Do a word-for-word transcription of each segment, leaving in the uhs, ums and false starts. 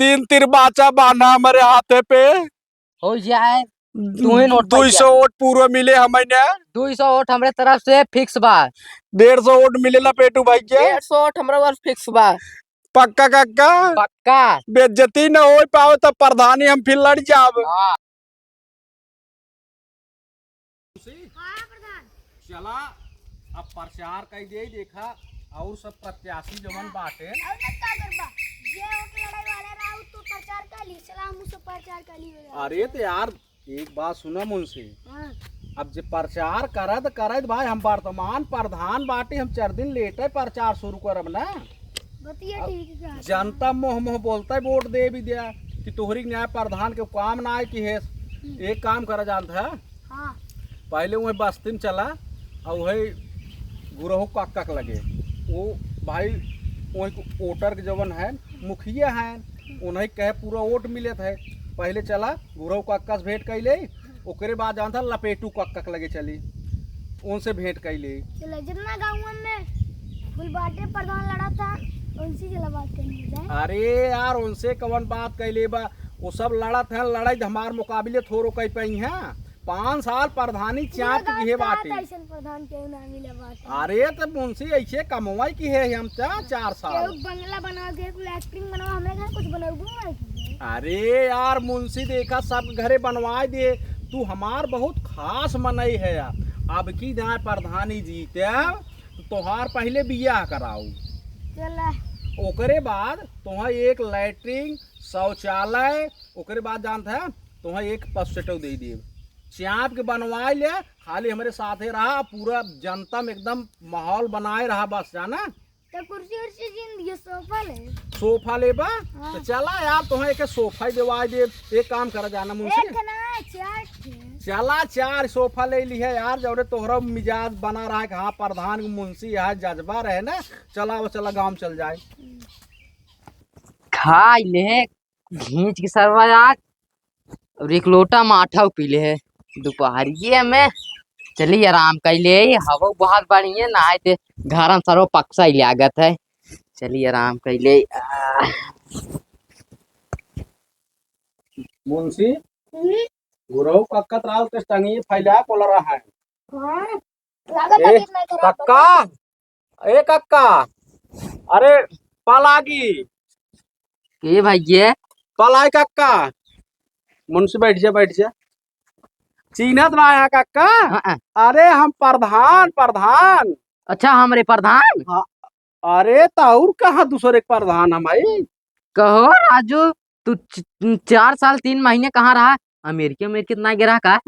तीन तीन बाचा बान्हा हमरे हाथे पे। हो जाए। तू ही नोट पाई दुई सौ वोट पूरा मिले हमने। दुई सौ वोट हमरे तरफ से fix बा। डेढ़ सौ वोट मिले लपेटू भाई के। डेढ़ सौ वोट हमरा ओर fix बा। पक्का कक्का? पक्का। बेइज्जती न होइ पावे त प्रधानी हम फिर लड़ जाब। हाँ। हाँ, प्रधान। चला, अब प्रचार कइ दे, देखा, और सब प्रत्याशी जवन हाँ। बाटे। और ना का करबा? जे वोट लड़ाई वाला रहा, उ तो प्रचार कर ली। चला, हम सब प्रचार कर ली। अरे, तो यार, एक बात सुना मुंशी। हाँ। अब जे प्रचार करत, करत भाई, हम वर्तमान प्रधान बाटी, हम चार दिन लेटे प्रचार शुरू करब ना। बतिया अब ठीक है। जनता मोह मोह बोलता है, वोट दे भी दिया कि तोहरी न्याय प्रधान के काम ना आए कि है। हम्म। एक काम करा जानत है, हाँ। पहले वही बस्ती में चला और वही गुरहु कक्का के लगे। वो भाई वही वोटर के जवन है, मुखिया है, उन्हीं कहे पूरा वोट मिलत है। पहले चला गुरहु कक्का से भेंट कइले, ओकरे बाद जानत है लपेटू कक्का के लगे चली, उनसे भेंट कइले। चला, जितना गाँव में कुल बाटे प्रधान लड़ा था, उनसे चला बात करनी जाए। अरे यार, उनसे कवन बात कइले बा, वो सब लड़त हैं, लड़ाई हमार मुकाबले थोड़ो कइ पाई हैं। पाँच साल प्रधानी चाप पूरा गाँव किहे का बाटे। ऐसन प्रधान केहू ना मिले बाटे। अरे, त मुंशी ऐसे कमवाई किहे हम चा-, चार साल। केहू बंगला बनाओ, केहू लैट्रिन बनाओ, हमरे घर कुछ बनौबो ना किहे। अरे यार, मुंशी देखा, सब घरे बनवाए दे। तू हमार बहुत खास मनई है यार। अब की दाएं प्रधानी जीते, तो तोहार पहले बियाह कराऊ। चला। ओकरे बाद तोहार एक लैट्रिन, शौचालय, ओकरे बाद जानत है, तोहार एक पसुटो दे देब। चाप के बनवाए ले, खाली हमरे साथे रहा, पूरा जनता में एकदम माहौल बनाए रहा, बस जाना। तो कुर्सी उर्सी जिन दियो, सोफा ले। सोफा लेबा? हाँ। तो चला यार, तोहे एक सोफा ही देवाई देब। एक काम करा जाना मुंशी। एक ना, चार ठे। चला, चार सोफा ले लिहे यार, जौरे तोहरा मिजाज बना रहा है कि हाँ, प्रधान के मुंशी है, जज्बा रहे ना। चला, वो चला, गाँव चल जाए। हम्म। खाई ले, घींच के सरवा आज, और एक लोटा माठा पी ले है दोपहरिये में। चली आराम कइ ले, हवा बहुत बढ़िया, नहाए ते घर में सरवा पकसा ही लागत है। चली आराम कइ ले। आ। मुंशी, हम्म? गुरहु कक्का त राउर के टंगी फैला बोल रहा है। हाँ, लागत है ए, कितना खराब कक्का, ए कक्का, अरे पलागी। के भाई ये? पलाई कक्का। मुंशी बैठ जा, बैठ जा। चीन्हत ना है कक्का? हाँ, हाँ। अरे हम प्रधान, प्रधान। अच्छा, हमरे प्रधान? हाँ। अरे त और कहाँ दूसरे के प्रधान हम हई? कहो राजू, तू च-, चार साल तीन महीने कहाँ रहा? अमेरिके में कितना गिरा का?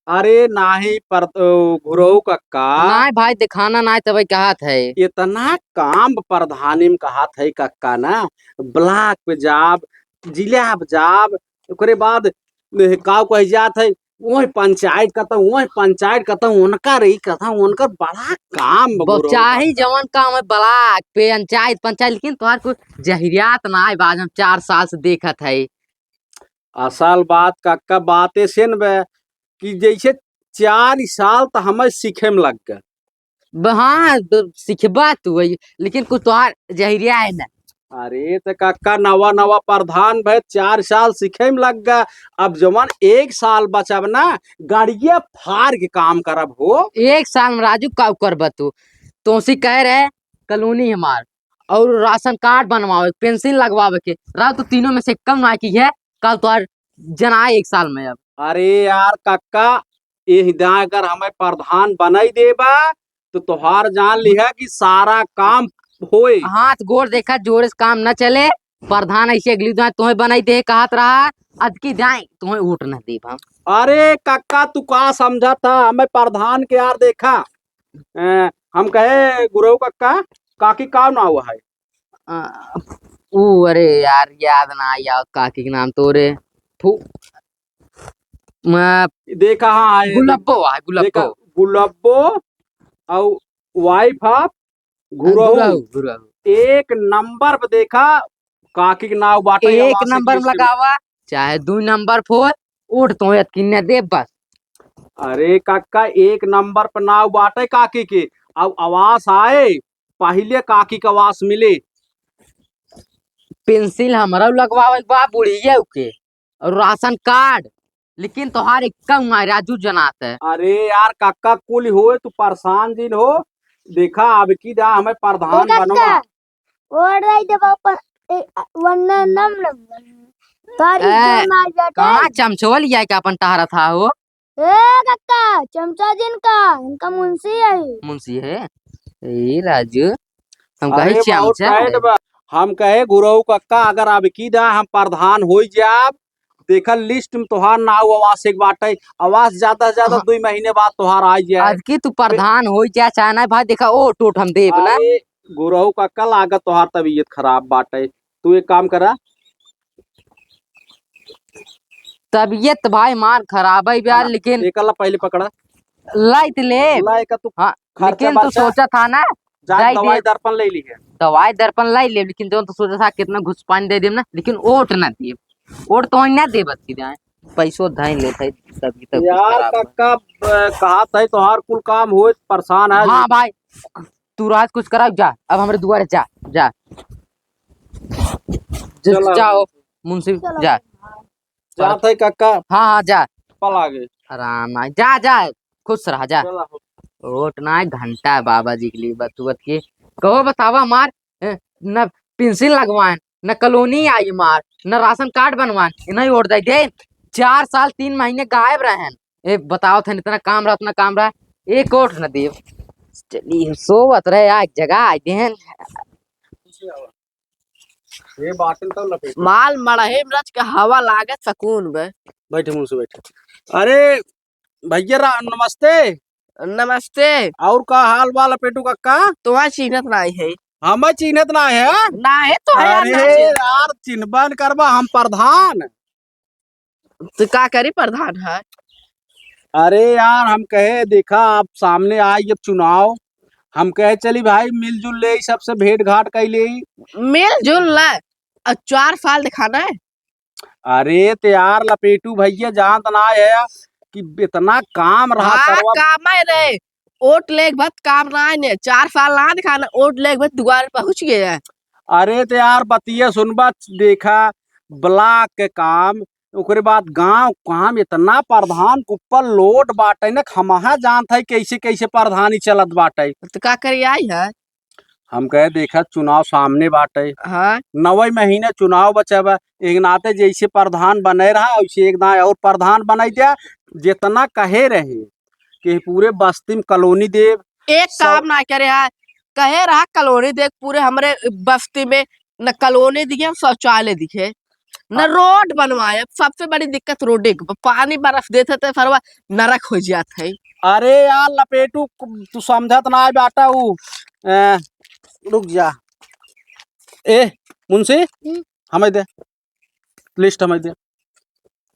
अरे नाही पर, ओ, गुरहु कक्का। नाही भाई, दिखाना नाही तबे कहत है। इतना काम प्रधानी में कहत है कक्का ना, ब्लॉक पे जाब, जिला पे जाब, ओकरे बाद ए, काव कहे जात है, वही पंचायत कहता, वही पंचायत कहता, उनका रही कहता, उनका बड़ा काम बा गुरहु चाहे कक्का। जवन काम है ब्लॉक पे, पंचायत, पंचायत, लेकिन तोहार कुछ जहिरियात नाही बाज हम चार साल से देखत है। असल बात कक्का बात ऐसे न बे कि जैसे चार साल त हमें सीखे में लग गए। ब-, हाँ, तो सिखबा तू वही, लेकिन कुछ तोहार जहिरिया है ना। अरे, त कक्का नवा नवा प्रधान भए, चार साल सीखे में लग गए। अब जवन एक साल बचब ना, गाड़िया फार के काम करब हो। एक साल में राजू का करबा तू? तोसी कह रहे कॉलोनी हमार, और राशन कार्ड बनवावे, पेंसिल लगवावे के, राव तो तीनों में से कम ना की है, कल तोहार जनाए एक साल में अब। अरे यार कक्का, एह दाएं अगर हमें प्रधान बनाई देबा, तो तोहार जान लिहा कि सारा काम होए। हाथ गोड़ देखा, जोरे से काम न चले। प्रधान ऐसे अगली दाएं तोहे बनाई दे कहत रहा, अदकी दाएं तोहे वोट न देब हम। अरे कक्का, तू का समझत ह? हमें प्रधान के यार देखा, ए, हम कहे गुरु कक्का, काकी का नाव है? अ, ऊ, अरे यार, याद ना आई आवत काकी के नाम तोरे। फू-, म-, देखा, हाँ, हाँ, ये गुलब्बो आ, गुलब्बो। देखा, गुलब्बो और wife of गुरहु। गुरहु, गुरहु। एक नंबर पे देखा, काकी के नाव बाटे, एक आवाज नंबर से लगावा, चाहे दू नंबर फोर, वोट तो यत किन्ने दे बस। अरे काका, एक नंबर पे नाव बाटे काकी के, अब आवास आए, पहिले काकी के आवास मिले। पेंसिल हमरउ लगवावे के बा बुढ़िया के, और राशन कार्ड, लेकिन तोहार एक्का उंगाई राजू जनात है। अरे यार, कक्का कुल होए, तू परेशान जिन हो। देखा, अब की दा हमें प्रधान ओ कक्का, बनवा। ओढ़ रही देबा पर, ए, वरना नम नम। तारी ए, जो मार जाते। कहाँ चमचवा लिया के अपन टहरत हा हो? ए कक्का, चमचा जिन का, इनका मुंशी है। मुंशी है? ए राजू, हम कहे अरे, बहुत चमचा tight है। बा। हम कहे गुरऊ कक्का, अगर अब की दा हम प्रधान होई जाब, देखा list में तोहार नाव आवास एक बाटे, आवास ज्यादा से ज्यादा हाँ। दुई महीने बाद तोहार आ जाए। अब की तू प्रधान होई जा चाहे ना भाई, देखा ओ टोट हम देब ना। अरे, गुरऊ कक्का, लागत तोहार तबीयत खराब बाटे, तू एक काम करा। तबीयत भाई मार खराब है बा, हाँ, लेकिन एक ला पहले पकड़ा। लाई त ले। लाई का तू हाँ, खर्चा लेकिन तू बर्चा सोचा था ना, जाए जाए दवाई दे। दर्पण ले ली है। दवाई दर्पण लाई ले, लेकिन जौन तू सोचा था कितना घुस पानी दे देम ना, लेकिन ओट ना देब। ओट तो ना देब की जाए। पैसो धाइन लेत है, तब की तब यार खराब है। कक्का, ब-, कहा था तोहार कुल काम होए, परेशान है। हाँ भाई, तू राज कुछ करा, जा, अब हमरे दुआरे जा, जा। ज-, चला। जाओ, मुंशी, चला। जा। जात है कक्का। हाँ, हाँ, जा। पल आगे। आराम आए, जा, जा, खुश रहा, जा। चला हो। ओट ना, घंटा बाबा जी के लिए बतुअत के। कहो बतावा हमार, ए, न पेंसिल लगवाएन, न कॉलोनी आई हमार, न राशन कार्ड बनवाएन, इन्हें ओट दे दे। चार साल तीन महीने गायब रहेन। ए, बताओ थे, इतना काम रहा, इतना काम रहा, एक ओट न देव। चली, हम सोवत रहे, आ एक जगह आ गए हैं। ये बाटन तब लपेट। माल मड़हे में रच के हवा लागे सकून बे। बैठे मुंह से बैठे। अरे भैया रा-, नमस्ते। नमस्ते। और का हाल बा लपेटू कक्का? तोहार चिन्हत नाई है। हमें चिन्हत ना है? ना है तो है यार, ना अरे चिन्ह। यार, चिन्हबन करबा हम प्रधान। तो का करी प्रधान है? अरे यार, हम कहे, देखा, अब सामने आई अब चुनाव, हम कहे, चली भाई, मिलजुल ले, सबसे भेंट घाट कर ले। मिलजुल ले, अब चार साल दिखाना है। अरे, तो यार, लपेटू भैया, जानत ना है कि इतना काम रहा हाँ, सरवा। काम है रे, ओट लेक भत काम ना है ने, चार साल ना दिखाना, ओट लेक भत दुआरे पहुँच गए है। अरे, तो यार, बतिया सुनबा, देखा, ब्लॉक के काम, ओकरे बाद गांव काम, इतना प्रधान के ऊपर लोड बाटे न, हमहा जानत है कैसे कैसे प्रधानी चलत बाटे। तो का करे आई है? हम कहे, देखा, चुनाव सामने बाटे। हाँ। नवे महीने चुनाव बचा बा, एक नाते जैसे प्रधान बने रहा, वैसे एक दाएं और प्रधान बनाई दिया। जितना कहे रहे कि पूरे बस्ती में कॉलोनी देव, एक सब काम ना करे है, कहे रहा कॉलोनी देख, पूरे हमरे बस्ती में न कॉलोनी दिखे, न शौचालय दिखे, न हाँ। रोड बनवाए। अब सबसे बड़ी दिक्कत रोडे के, पानी बरस देते तो सरवा नरक हो जात है। अरे यार लपेटू, तू समझत ना है बेटा, ऊ, ए, रुक जा। ए, मुंशी, हम्म। हमें दे, लिस्ट हमें दे।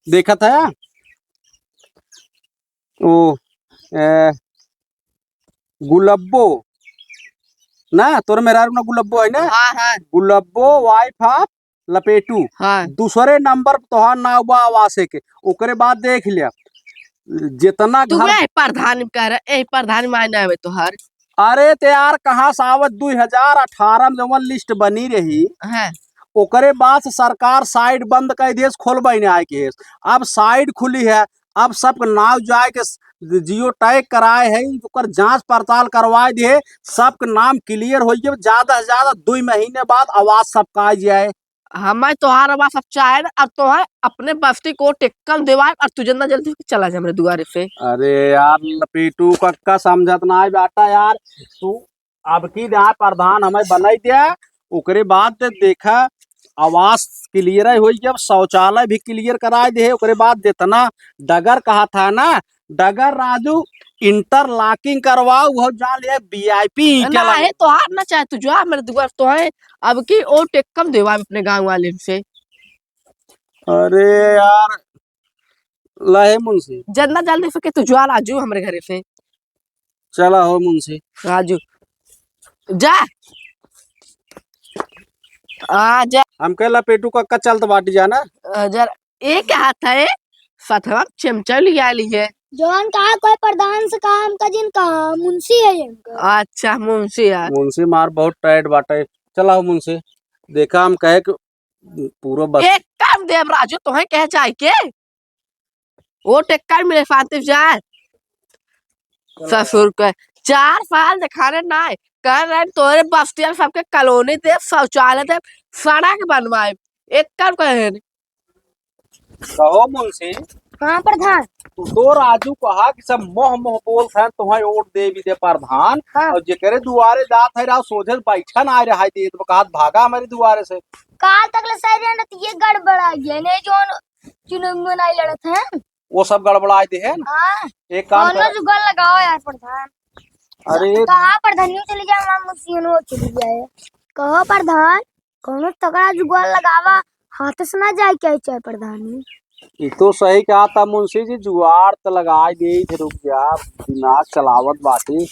देखत है, ओ, ए, गुलब्बो, ना, तोर मेहरारू ना गुलब्बो है ना? हाँ, हाँ। गुलब्बो, wife of लपेटू। हाँ। दूसरे नंबर पर तोहार नाव बा आवासे के। ओकरे बाद देख लिया, जितना तू घर ए प्रधान कह रहा, ए प्रधान मायने आवे तोहार। अरे ते यार, कहाँ से आवत, दुई हजार अठारह में जवन लिस्ट बनी रही, हाँ। ओकरे बाद से सरकार साइट बंद कर दिए, खोलबे नहीं आए के। अब साइट खुली है, अब सबके नाव जाए के स-, जियो टैग कराए है, ओकर जांच पड़ताल करवाए दिए, सबके नाम क्लियर हो गए। ज्यादा से ज्यादा दुई महीने बाद आवास सबका आ जाए। हमें तोहार आवास सब चाहे ना, और तोहार अपने बस्ती को टेक्कल देवाए, और तू जितना जल्दी चला जा हमरे दुआरे से। अरे यार, लपेटू कक्का समझत ना है बेटा यार, तू अब की जहाँ प्रधान हमें बनाई दिया, ओकरे बाद दे देखा आवास क्लियर होई, जब शौचालय भी क्लियर कराए दे, ओकरे बाद जितना डगर कहा था ना, डगर राजू इंटरलॉकिंग करवाओ, वो जान ले वीआईपी ना है। तोहार ना चाहे तू जो मेरे दुआर तो है, अब की ओ टेक्कम देवा अपने गांव वाले से। अरे यार, लहे मुंशी। जितना जल्दी सके तू ज्वाल आजू हमरे घरे से। चला हो मुंशी। आजू। जा। आ जा। हम कहला पेटू कक्का चलत बाटी जाना। आ, जरा एक हाथ है, सथवा चमचा लिया ली है। जवान कहा कोई प्रधान से काम का जिन कहा, मुंशी है इनका। अच्छा, मुंशी है। मुंशी मार बहुत टाइट बाटे। चला हो मुंशी। देखा हम कहे कि पूरा बस एक काम देब राजू, तोहे कहे जाए के? वोट एक काम मिले, शांति से जाए। ससुर के चार साल देखाने ना आए, कह रहे तोरे बस्तिया में सबके कॉलोनी दे, शौचालय दे, सड़क बनवाए। एक काम कहे। कहो मुंशी। हाँ प्रधान। तू तो राजू कहा कि सब मोह मोह बोलत हैं, तुम्हें वोट देबी दे प्रधान। हाँ। और जेकरे दुआरे जात है रहा, सोझे बैठा ना रहा है, तो कहत भागा हमारे दुआरे से। काल तक ले सही रहन, तो ये गड़बड़ा गया, नहीं जो चुनाव में नहीं लड़त हैं। वो सब गड़बड़ाए दे है ना। हाँ। एक काम कौनो कर। जुगाड़ लगाओ यार प्रधान। अरे। कहाँ प्रधानियों चली जाए, वहाँ मुंशियों चली जाए। कहो प्रधान, कौनो तगड़ा जुगाड़ लगावा, हाथ से ना जाए क्या चाहे प्रधानी। ई तो सही कहा था मुंशी जी, जुगाड़ तो लगाए दे थे, रुक जा, दिमाग चलावत बाटी।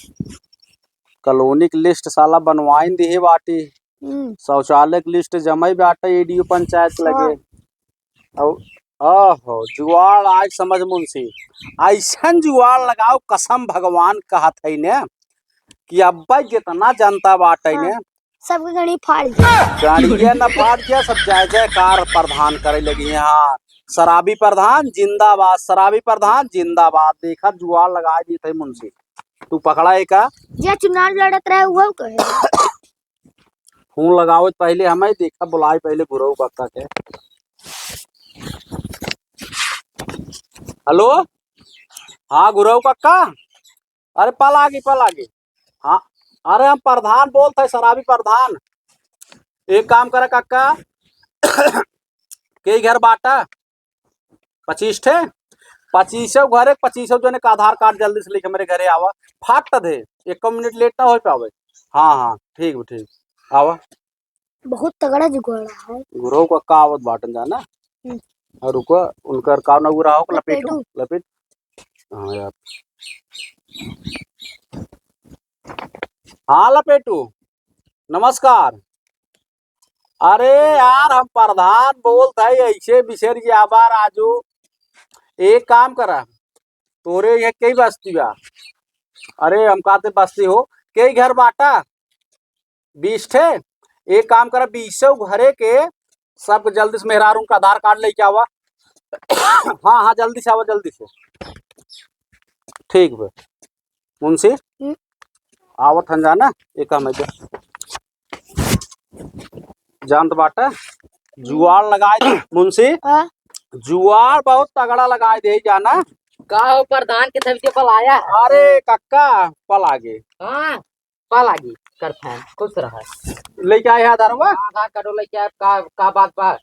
कॉलोनी की लिस्ट साला बनवाइन दिहे बाटी। हम्म। शौचालय की लिस्ट जमाई बाटा एडीओ पंचायत लगे। हाँ। और, ओहो, जुआड़ आइक समझ मुंशी, ऐसन जुआड़ लगाओ, कसम भगवान कहत है ने, कि अब्बे जितना जनता बाटे ने, हाँ, सबके गणी फाड़ दिया। गाड़िया न फाड़ दिया, सब जय जयकार प्रधान करे लगी। हाँ, शराबी प्रधान जिंदाबाद, शराबी प्रधान जिंदाबाद। देखा जुआड़ लगाए दी थे मुंशी, तू पकड़ा है का? जे चुनाव लड़त रहे वो कहे। फोन लगावत पहले हमें देखा, बुलाए पहले गुरु काका के। हेलो, हाँ गुरु काका, अरे पल आगे, पल आगे। हाँ, अरे हम प्रधान बोलत है, शराबी प्रधान। एक काम करे काका, के घर बाटा? पच्चीस ठे, पच्चीसौ घरे, पच्चीसौ जने का आधार कार्ड जल्दी से लेके मेरे घरे आवा। फाट दे, एक मिनट लेट ना हो पावे। हाँ, हाँ, ठीक बा, ठीक। आवा। बहुत तगड़ा जुगाड़ है। गुरु काका आवत बाटन जाना। हम्म। और रुको, उनकर का ना गुरु हो, लपेटू, लपेटू। लपेट। हाँ यार। हाँ लपेटू, नमस्कार। अरे यार, हम प्रधान बोलत है, ऐसे बिसर गया बा राजू। एक काम करा, तोरे ये कई बस्ती बा? अरे हम कहते बस्ती हो, कई घर बाटा? बीस ठे। एक काम करा, बीसों घरे के सबके जल्दी से मेहरारू का आधार कार्ड लेके आवा। हाँ, हाँ, जल्दी से आवा, जल्दी से। ठीक बा। मुंशी, हम्म। आवत हन जाना, एक काम है क्या? जानत बाटा, जुआड़ लगाए दे, मुंशी। हाँ। जुआड़ बहुत तगड़ा लगाए दे, जाना। का हो प्रधान के तभी के पल आया? अरे कक्का, पल आगे। हाँ, पल आगे, कर फैन, खुश रहा। लेके आए हैं आधारवा? हाँ, आधार कार्ड लेके आए, का, का बात बा?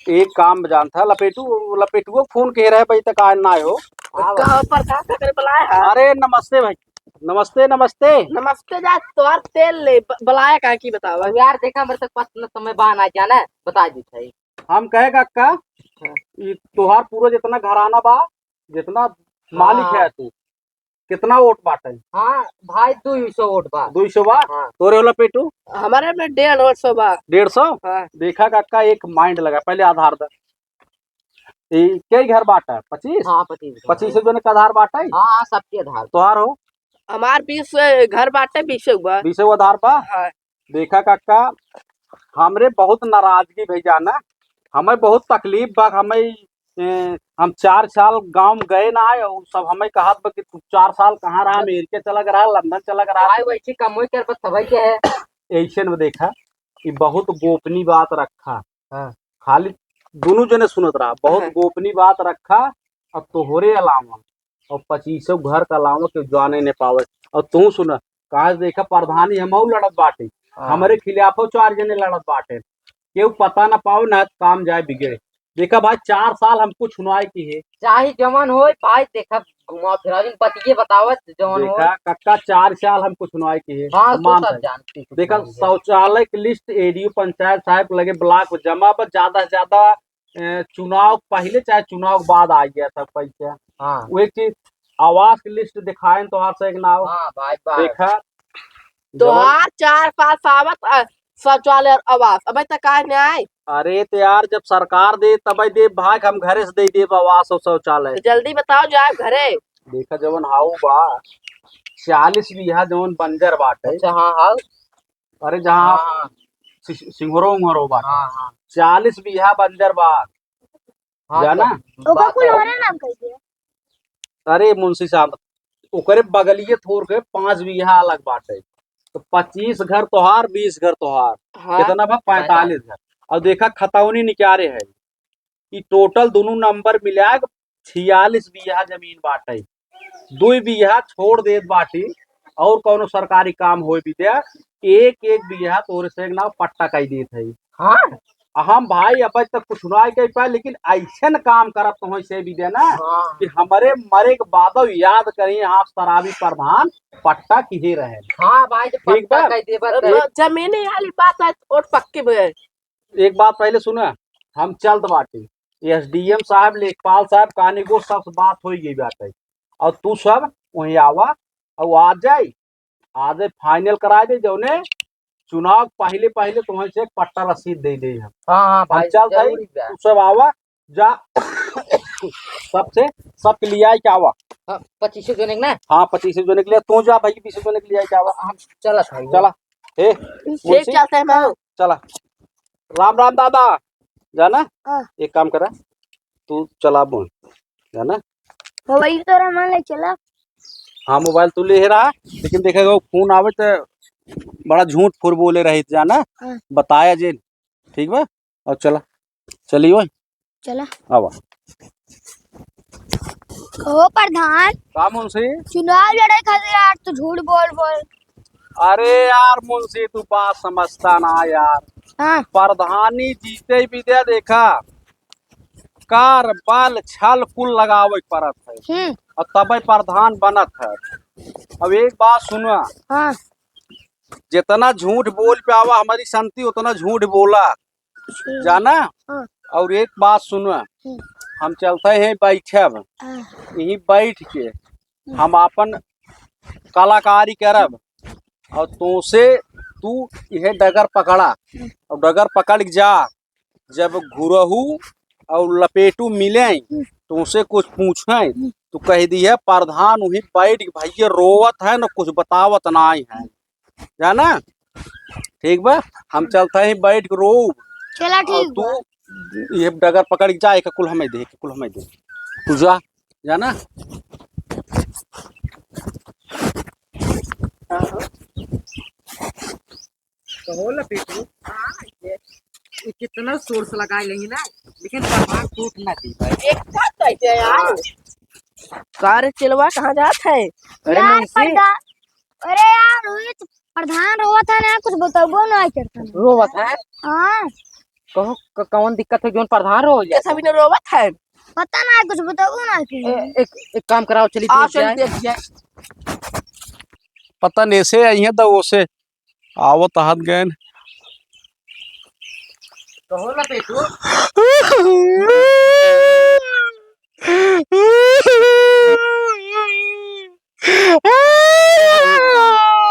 एक काम जानत है, लपेटू, लपेटुओ फोन के रहे भाई, तक आए ना हो। हाँ, का हो प्रधान, का करे बुलाए हैं? अरे नमस्ते भाई, नमस्ते, नमस्ते। नमस्ते जा, तोहार तेल ले, ब-, बुलाया का की बतावा? अब यार, देखा, मेरे तक पास न समय बा ना जाना, बता दी था। हम कहे काका, हाँ। ई तोहार पूरा जितना घराना बा, जितना मालिक हाँ। है तू, कितना वोट बाटे? हाँ भाई, दुई सौ वोट बा। दुई सौ बा? हाँ। तोरे होला पेटू? हमारे में डेढ़ सौ बा। डेढ़ सौ? हाँ। देखा काका, एक माइंड लगा, पहले आधार दा। ई कई घर बाटा? पच्चीस? हाँ, पच्चीस घर। पच्चीस जने का आधार बाटा है? हाँ, हाँ, सबके आधार। तोहार हो? हमार बीस घर बाटे, बीस बा। बीस आधार बा? हाँ। देखा काका, हमरे बहुत नाराजगी भई जाना, हमें बहुत तकलीफ बा, हमें, ए, हम चार साल गाँव में गए ना आए, और सब हमें कहत बा कि तू चार साल कहाँ रहा, अमेरिका चला गया रहा, लंदन चला गया रहा। भाई, वैसे कमोई कर बस सबै के है। ऐसे न देखा, ये बहुत गोपनीय बात रखा। हाँ। खाली दोनों जने सुनत रहा, बहुत हाँ। गोपनीय बात रखा। और तोहरे अलावा और पच्चीसों घर का अलावा केहू जाने न पावे। और तू सुन, काहे से देखा, प्रधानी हमहू लड़त बाटे, हाँ। हमरे खिलाफो चार जने लड़त बाटे, केहू पता न पावे, ना काम जाए बिगड़े। देखा भाई, चार साल हम कुछ सुनवाई की है। चाहे जवन होय भाई, देखा, घुमा फिरा दिन बतिये बतावत जवन होय। देखा कक्का, चार साल हम कुछ सुनवाई की है, हाँ, तो मान सब भाई। जानते हैं कुछ देखा, नहीं है। शौचालय की लिस्ट एडीओ पंचायत साहब लगे ब्लॉक में जमा बा, ज्यादा से ज्यादा, ए, चुनाव पहले चाहे चुनाव के बाद आ गया था पैसा। हाँ। वो एक चीज, आवास की लिस्ट दिखाए तो हर से एक नाव। हाँ भाई, बस। देखा, तोहार चार पाँच सावत, अ, शौचालय और आवास, अबे तक आए नहीं आए? अरे तो यार, जब सरकार दे तबे दे भाग, हम घरे से दे देब आवास और शौचालय। तो जल्दी बताओ, जाए घरे। देखा जवन हाउ बा, चालीस बीघा जवन बंजर बाटे। अच्छा, हाँ, हाँ। अरे जहाँ हाँ, हाँ। सि-, सिंघरो उंघरो बाटे। हाँ, हाँ। चालीस बीघा बंजर बा। हाँ, जाना? तो ओकर बात कुल है। हमारे नाम कह दिया। अरे मुंशी साहब, ओकरे बगलिए थोर के पाँच बीघा अलग बाटे। तो पच्चीस घर तोहार, बीस घर तोहार। हाँ। कितना बा? पैंतालीस घर। और देखा, खतौनी निकारे है। ई टोटल दुनू नंबर मिला के छियालीस बीघा जमीन बाटे। दुई बीघा छोड़ देत बाटी और कौनो सरकारी काम होए बिद्या, एक एक बीघा तोरे से एक नाव पट्टा कई देत है। हाँ। आ हम भाई अब तक कुछ ना कह पाए, लेकिन ऐसन काम करत तो से बिद्या ना हाँ। कि हमरे मरे के बादो याद करी, हाँ, शराबी प्रधान पट्टा किहे रहे। हाँ भाई, तो ठीक पट्टा बा? कई देबत तो है। जमीन वाली बात है, और पक्की में। एक बात पहले सुना, हम चलत बाटी, एसडीएम साहब, लेखपाल साहब, कानी को सब बात हो गई बात है। और तू सब वहीं आवा और आ जाए, आज फाइनल करा दे, जौने चुनाव पहले पहले तुम्हें से पट्टा रसीद दे दे हम। हाँ, हाँ, हम भाई, चलत है, जरूरी बा। तू सब आवा, जा, सबसे, सबके लिए आए के आवा। हाँ, पच्चीस जोने के ना? हाँ, पच्चीस जोने के लिए, तू जा भाई, बीस जोने के लिए आए के आवा। हम चलत है। चला, ए, ठीक, मुंशी, चलते हैं, मैं। चला। राम राम दादा, जाना? हाँ। एक काम करा, तू चला बोल, जाना? मोबाइल तो रहमान ले चला। हाँ, मोबाइल तू ले रहा, लेकिन देखेगा वो फोन आवे तो बड़ा झूठ फूर बोले रही, जाना? हाँ। बताया जे, ठीक बा? और चला, चली ओए। चला। आवा। कहो प्रधान। का मुंशी? चुनाव लड़े खातिर यार तू झूठ बोल बोल। अरे यार मुंशी, तू बात समझता ना यार। हाँ। प्रधानी जीते बिद्या देखा, कर बल छल कुल लगावे के पड़त है। हम्म। और तबे प्रधान बनत है। अब एक बात सुना। हाँ। जितना झूठ बोल पावा हमारी संती, उतना झूठ बोला। हम्म। जाना? हाँ। और एक बात सुना, हम्म। हम चलते हैं बैठब, हाँ। यहीं बैठ के हम्म। हम आपन कलाकारी करब और तोसे तू यह डगर पकड़ा हम्म। और डगर पकड़ के जा। जब घुरहू और लपेटू मिले हम्म। तोसे कुछ पूछे हम्म। तो कह दिया प्रधान वहीं बैठ के भैया रोवत है न कुछ बतावत नाई है। जाना? ठीक बा, हम चलता ही बैठ के रो। चला, और ठीक तू बा। ये डगर पकड़ के जा, एक कुल हमें दे, एक कुल हमें दे। तू जा, जाना? कहो लपेटू, ये, ये कितना सोर्स लगाए लेही ना, लेकिन कपार टूट ना दी भाई। एक बात कह दे यार। हाँ। का रे चेलवा, कहाँ जात है? अरे यार, मुंशी। प्रधान, अरे यार, रोहित, प्रधान रोवत है ना, कुछ बतौबो ना करता ना। रोवत है? हाँ। कहो, क-, कौन दिक्कत है, जोन प्रधान रो जाए? कैसा भी ना रोवत है? पता ना, कुछ बतौबो ना करता। ए, एक, एक काम कराओ, चलिए आ, देख चल जाए। देख जाए। पता नहीं से आई है, तो वो से आवत हाथ गए। कहो ना बेटू।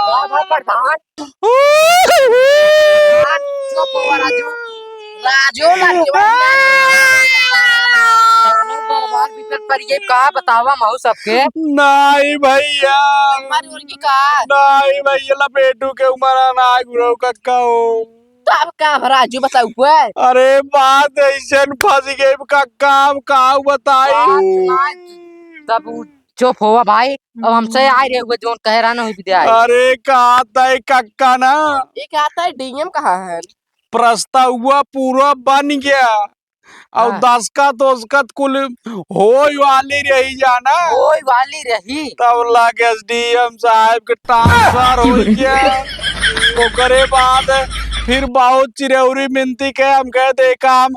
का भा प्रधान? चुप हो राजू। राजू लड़के वाले। बर्बाद बिगड़ पर ये का बतावा महू सबके? नाई भैया। हमारी उनकी का? नाई भैया, लपेटू के उमर ना गुरु कक्का हो। तो अब का भा राजू बताऊ कोई? अरे बात ऐसे फंस गई कक्का, हम का बताई? बात ना, तब उ चुप होवा भाई, अब हमसे आए रहे हुए जोन कह रहा ना हुई विद्या है। अरे कहत है कक्का ना। ये कहत है डीएम कहाँ है? प्रस्ताव हुआ पूरा बन गया। और हाँ। दस्तखत ओस्खत कुल होई वाली रही जाना। होई वाली रही। तब लागे एसडीएम साहब के ट्रांसफर हो गया। ओकरे बाद फिर बहुत चिरौरी मिनती के हम कहे देखा हम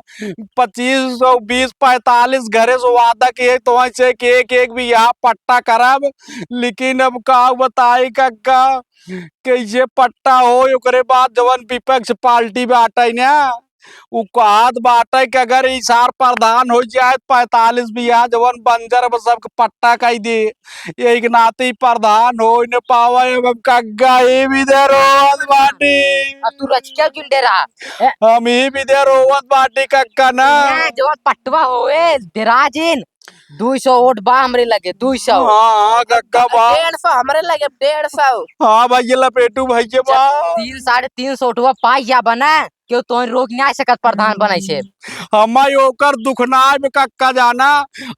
पच्चीस सौ बीस पैंतालीस घरे से वादा किए तो वैसे कि एक एक भी यहाँ पट्टा करब, लेकिन अब का बताई कक्का कैसे पट्टा हो। ओकरे बाद जवन विपक्ष पार्टी बाटे ना, उ कहत बाटे कि अगर ई सार प्रधान हो जाए, पैंतालीस बिगहा जवन बंजर बा, सबके पट्टा कई दे। यही के नाते ई प्रधान हो न पावे, अब हम कक्का ही विदे रोवत बाटी। अब तू रचिया क्यों डरा? हम ही विदे रोवत बाटी कक्का ना। ना, जवन पटवा होए, डरा जिन। दुई सौ वोट बा हमरे लगे, दुई सौ। हाँ, हाँ, कक्का बा। डेढ़ सौ हमरे लगे, डेढ़ सौ। हाँ भाई, ये लपेटू भाई के बा। तीन, साढ़े तीन सौ वोटवा पाई जा बना, केहू तोहन रोक नाहीं सकत प्रधान बनाई से। हम्म। हमें ओकर दुख नाहीं बा कक्का जाना,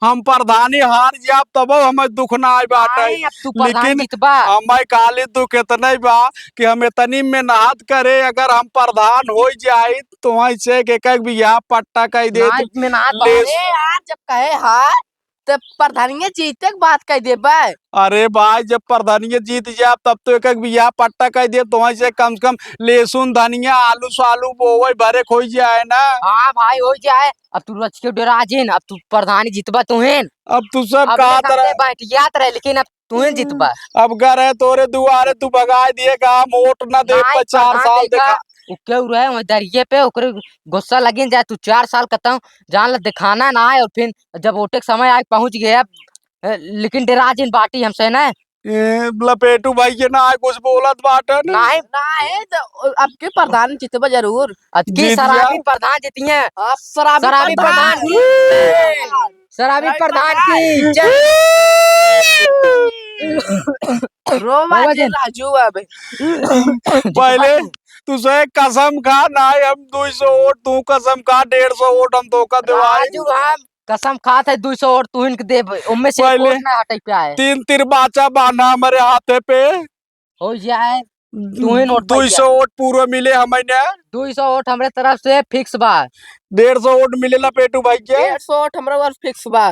हम प्रधानी हार जाब तबो हमें दुख नाहीं बाटे। नाहीं, अब तू प्रधान लेकिन जितबा। हमें खाली दुख इतने बा कि हम इतनी मेहनत करे, अगर हम प्रधान होइ जाई तो वहीं से एक एक बिगहा पट्टा कह दे। नाहीं, मेहनत ले। अरे यार, जब कहे हार, तब प्रधानिया जीते के बात कह देबे। अरे भाई, जब प्रधानिया जीत जाब, तब तो एक एक बिगहा पट्टा कह देब, तो वहीं से कम से कम लहसुन, धनिया, आलू सालू बोवे भरे खोई जाए ना। हाँ भाई, हो जाए। अब तू रच के डेरा जिन, अब तू प्रधानी जितबा तुहेन। अब तू सब अब कहा ले तरह करते बैठ जात रहे, लेकिन अब तुहेन जितबा। अब गर है तोरे दुआरे, तू भगाए दिए गाँव, वोट ना दे नाहीं, पर चार प्रधान साल देखा, देखा। उ केहू रहे वहीं दरिये पे, ओकरे गुस्सा लगिन जाए, तू चार साल कतौ जान ल दिखाना नाहीं, और फिर जब वोटे के समय आए पहुँच गए, अब, ए, लेकिन डेरा जिन बाटी हमसे ना। ए, लपेटू भाई के ना आए कुछ बोलत बाटन। नाहीं। नाहीं, तो अब के प्रधान जितबा जरूर। अब की जीत शराबी जा। प्रधान जीतिए। हाँ, शराबी शराबी प्रधान। प्रधान की। शराबी प्रधान की जय। रोवा बाबा जे जान। राजू अब। पहले तू से कसम खा, नाहीं हम दुई सौ वोट, तू कसम खा, डेढ़ सौ वोट हम तोका देवाई। राजू, हम कसम खात है, दुई सौ वोट तू इनके देब, उनमें से एक पहले वोट ना हटे पे आए। तीन तिरबाचा बान्हा हमरे हाथे पे। हो जाए, तू ही नोट दुई सौ वोट पूरा मिले हमें ने। दुई सौ वोट हमरे तरफ से fix बा। डेढ़ सौ वोट मिले लपेटू भाई के। डेढ़ सौ वोट हमरा ओर fix बा।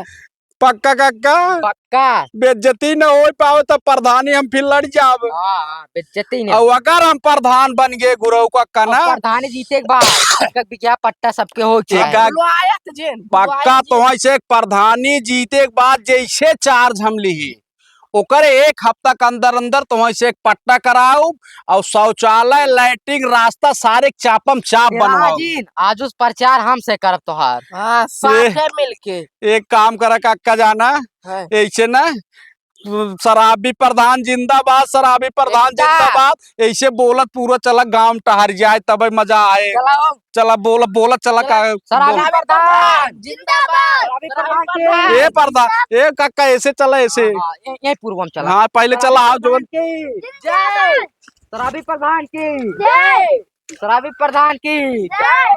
पक्का कक्का? पक्का। बेइज्जती न होइ पावे तब प्रधानी हम फिर लड़ जाब। हाँ, हाँ, बेइज्जती न। और अगर हम प्रधान बन गए गुरु कक्का अब ना। प्रधानी जीते के बाद एक एक बिगहा पट्टा सबके हो एक जाए। एक बुलवायत जिन, पक्का बुलवायत तो जिन। वैसे एक प्रधानी जीते के बाद जैसे charge हम लिही, ओकर एक हफ्ता के अंदर अंदर तो वैसे एक पट्टा कराउब और शौचालय, लैट्रिन, रास्ता सारे चापम चाप बनवाउब। राजीन, आज उस प्रचार हमसे करब तोहार। हाँ, ए, साथे मिलके। एक काम करा कक्का जाना, हाँ। ऐसे ना, शराबी प्रधान जिंदाबाद, शराबी प्रधान जिंदाबाद। जिंदाबाद। ऐसे बोलत पूरा चला गांव टहर जाए, तबे मजा आए। चला हो। चला बोला, बोला चला चला। का, शराबी बोल। प्रधान जिंदाबाद। शराबी प्रधान की। ए प्रधान, ए काका, ऐसे चला, ऐसे। हाँ, हाँ, ये, ये पूर्वम चला। हाँ, पहले चला, हाँ, जोन। की जय। शराबी प्रधान की जय। शराबी प्रधान की जय।